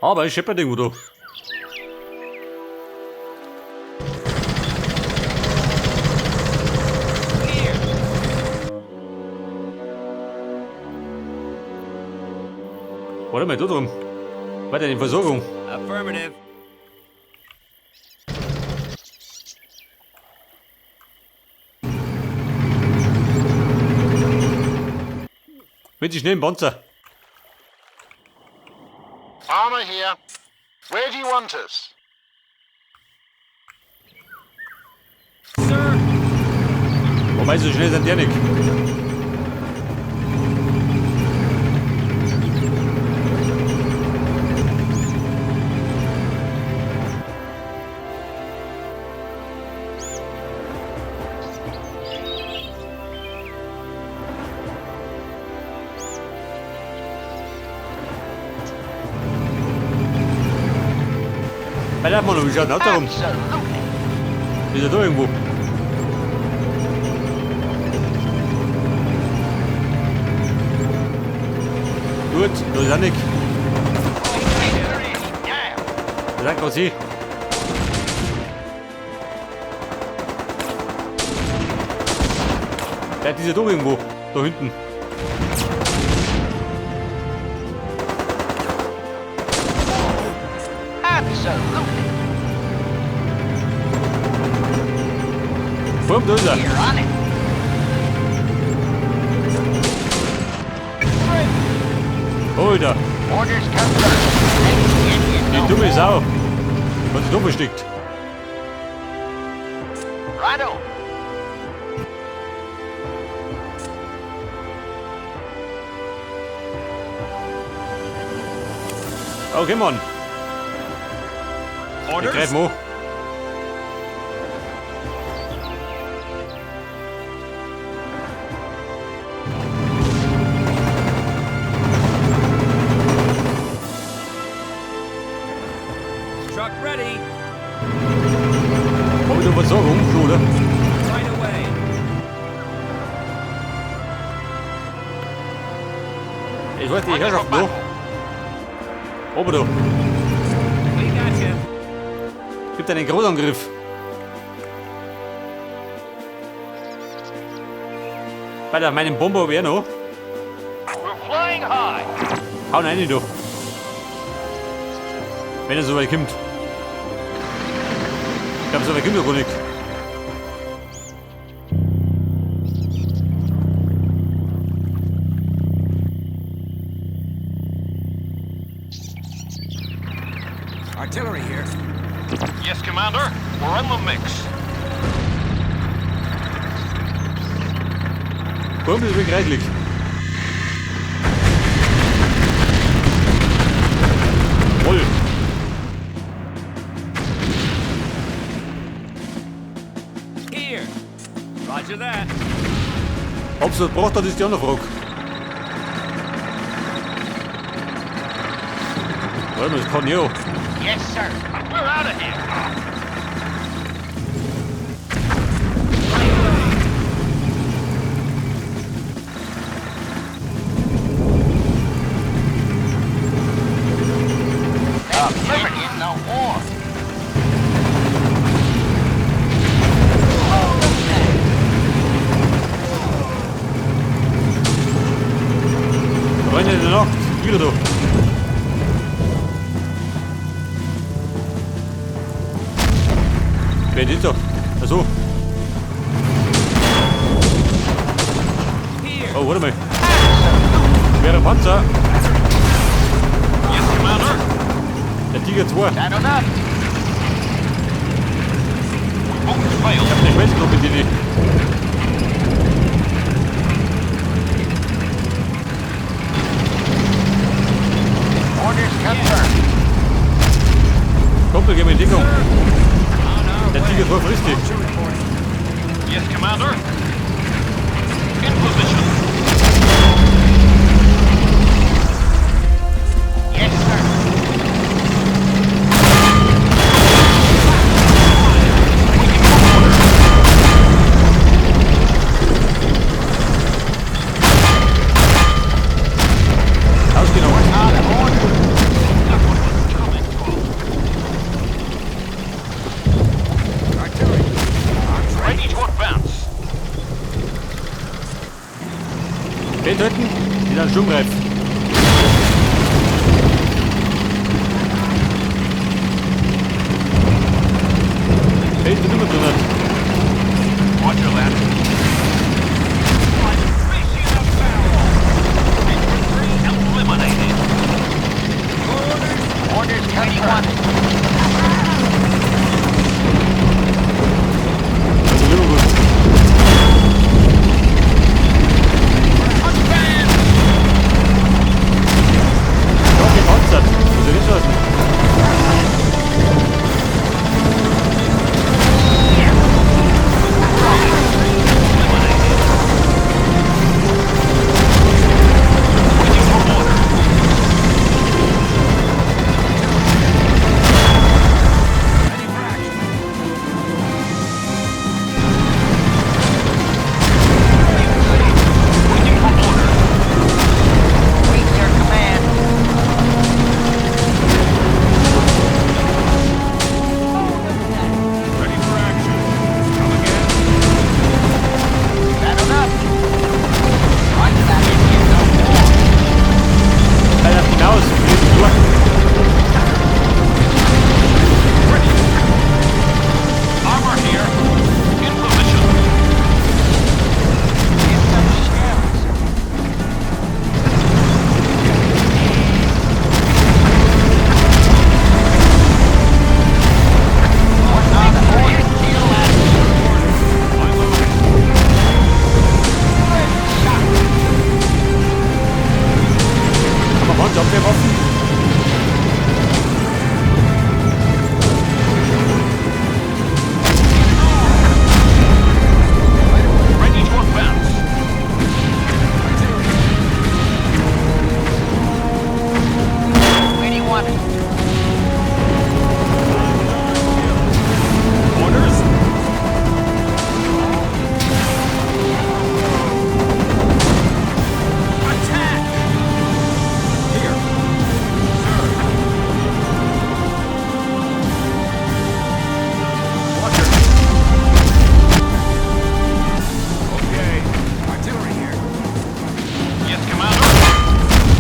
Aber ich scheppert irgendwo da. Here. Warte mal, da drum. Weiter in die Versorgung. Affirmative. Mit die schnellen Panzer. Armor here. Where do you want us? Sir. Wobei, so schnell sind die ja nicht. Bei der Mann, wie schaut denn aus da rum? Absolutely. Ist er da irgendwo? Gut, da ist auch nichts. Victory is now. Da sind gerade sie. Der ist ja da irgendwo. Da hinten. Absolutely. Vor allem da ist er. We're on it. Alter, Orders confirmed. die dumme Sau. Was sich da versteckt. Righto. Okay, Mann. Ich Orders. greif mal an. Truck ready. Hab ich da Versorgung? Schon, oder? Right away. Ich weiß nicht, die Herrschaft noch. Oben da. We got you. Gibt einen Großangriff. Bei der meinen Bomber hab ich auch noch. We're flying high. Hauen rein da. Wenn er so weit kommt. Ich glaube, so weit kommt er gar nicht. Artillery here. Yes, Commander. We're in the mix. Warum ist es reichlich? Voll. Here. Roger that. Ob's das braucht, das ist die andere Frage. Warte mal, das kann ich auch. Yes, sir. We're out of here. Affirmative. In the war. Freunde der Nacht, wieder da. Wer ist da? Achso. Here. Oh, warte mal. Schwerer Panzer. Yes, Commander. Der Tiger 2. That enough. We won't fail. Ich hab eine Schweißgruppe, die die. Orders confirmed. Kommt, wir gehen in Deckung. On our Der way. Tiger 2 frisst die. Vulture reporting. Yes, Commander. In position. Yes, sir. Waiting for orders. Ausgenommen. Out of order. That one was sind sturmreif. Fällt nicht mehr drin. Roger that. Like fish in a barrel. Infantry eliminated. Orders confirmed. Also immer gut. Advance! Stark gepanzert. Muss ja nicht lassen. Eliminated. Waiting for orders. Ready for action. Waiting for orders. Wait your command. Ready for action. Come again. Saddled up. Roger that. It is a war. Alter, hinaus. Wir sind durch. Ready. Armor here. In position. Get some shells. What's on the board? Kill that. I'm moving. Good shot. Haben wir Panzerabwehrwaffen? Ready to advance. Artillery. Where do you want it? Orders. Attack! Here. Sir. Roger. Okay. Artillery here. Yes, Commander.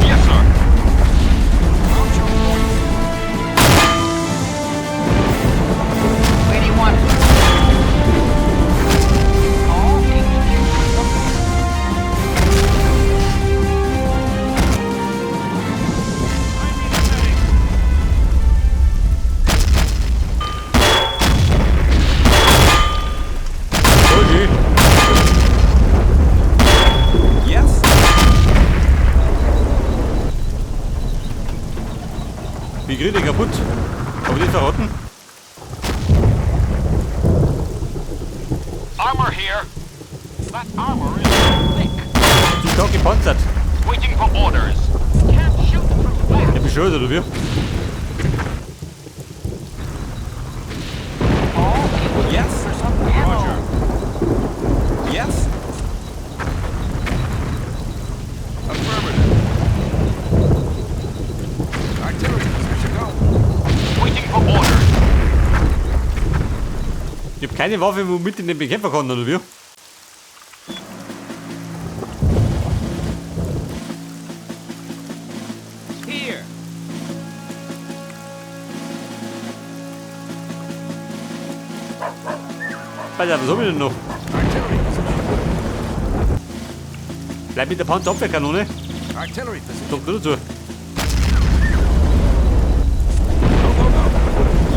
Yes, sir. Mount your points. Where do you want it? All engineers for something. I'm in the tank. Okay. Yes. Wie krieg ich den kaputt? Hab ich den verraten? Armor here. That armor is thick. Zu stark gepanzert. Waiting for orders. Can't shoot through that. Ja, bescheuert, oder wie? All engineers Yes. for some ammo. Roger. Yes. Affirmative. Artillery position. Go. Waiting for orders. Ich hab keine Waffe, womit ich den bekämpfen kann, oder wie? Here. Alter, was hab ich denn noch? Artillery position. Bleib mit der Panzerabwehrkanone. Artillery position. Kommt nur dazu. Go, go, go.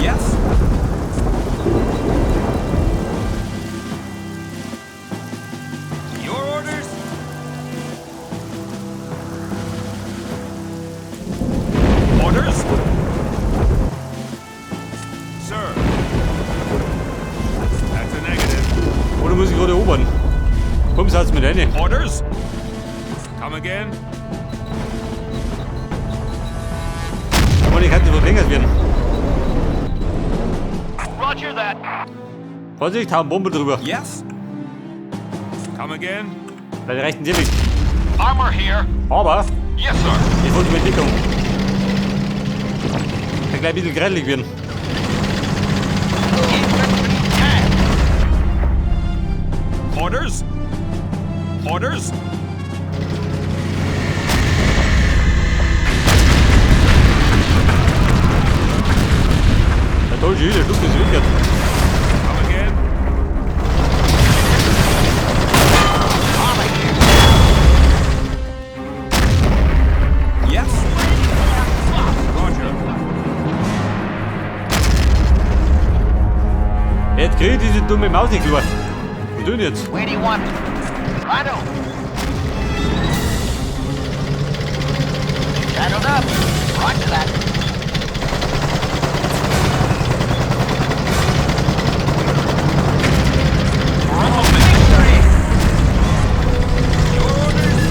Yes. Your orders? Orders. Sir. That's a negative. Oder muss ich gerade erobern? Komm, satz mit rein. Orders. Come again? Und ich kann nicht verlängert werden. Roger that. Vorsicht, hauen Bombe drüber. Yes. Come again? Weil die reichten dir nicht. Armor here. Aber Yes, sir. ich wollte mit Deckung. Kann gleich ein bisschen kreidelig werden. Infantry tank. Orders. Orders. Voll schön, der Schluck ist weg. Come again? Yes? Roger. Jetzt krieg ich diese dumme Maus nicht klar. Was tun jetzt? Where do you want us? Righto. Saddled up. Roger that. Victory! Your orders?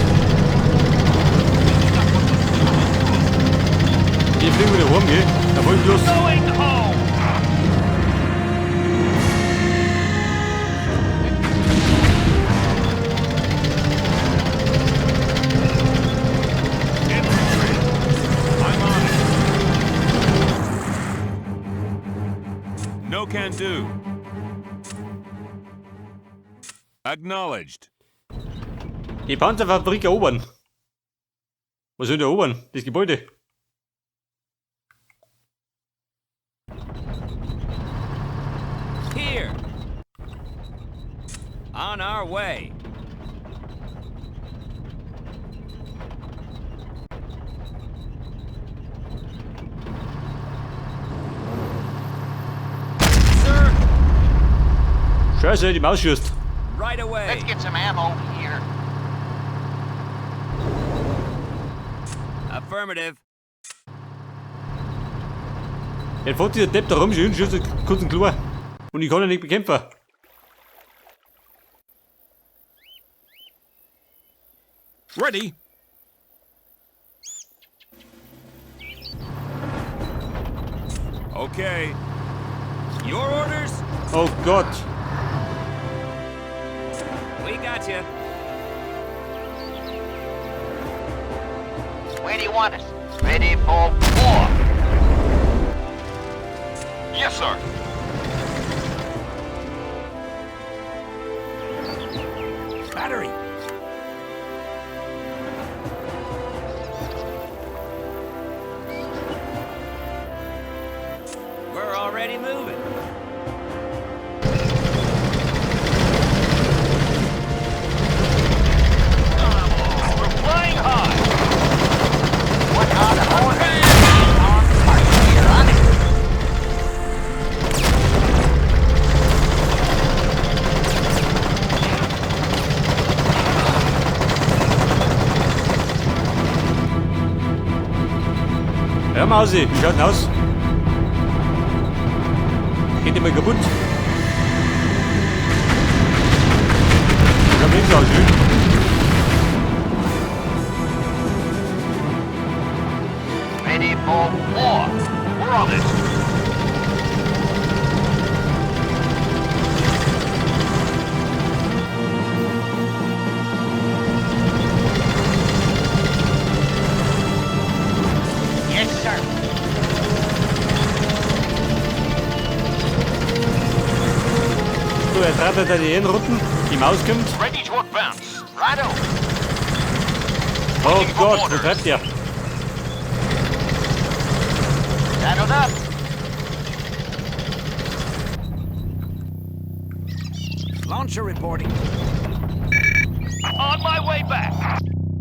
Ich flieg wieder heim, gell? Da wollen wir los. Going home! Infantry. I'm on it. No can do. Acknowledged. Die Panzerfabrik erobern. Was soll denn erobern? Das Gebäude. Here. On our way. Sir, Scheiße, die Maus schießt. right away. Let's get some ammo here. Affirmative. Jetzt fährt dieser Depp da rum, schön, schießt kurz und klar. Und ich kann ihn nicht bekämpfen. Ready. Okay. Your orders? Oh Gott. We got you. Where do you want us? Ready for war. Yes, sir. Battery. We're already moving. We're flying high! What are the orders? On target. We're on it. Ja, Mausi, wie schaut denn aus? Geht immer kaputt. Ich hab nichts aus, schön. Ready for war. We're on it. Yes, sir. So, er trat da die Runden. Die Maus kommt. Ready to advance. Righto. Oh Gott, wo treibt der? Saddled up. Launcher reporting. On my way back.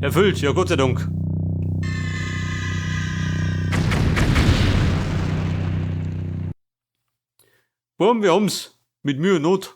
Erfüllt, ja Gott sei Dank. Boom, wir haben's. Mit Mühe und Not.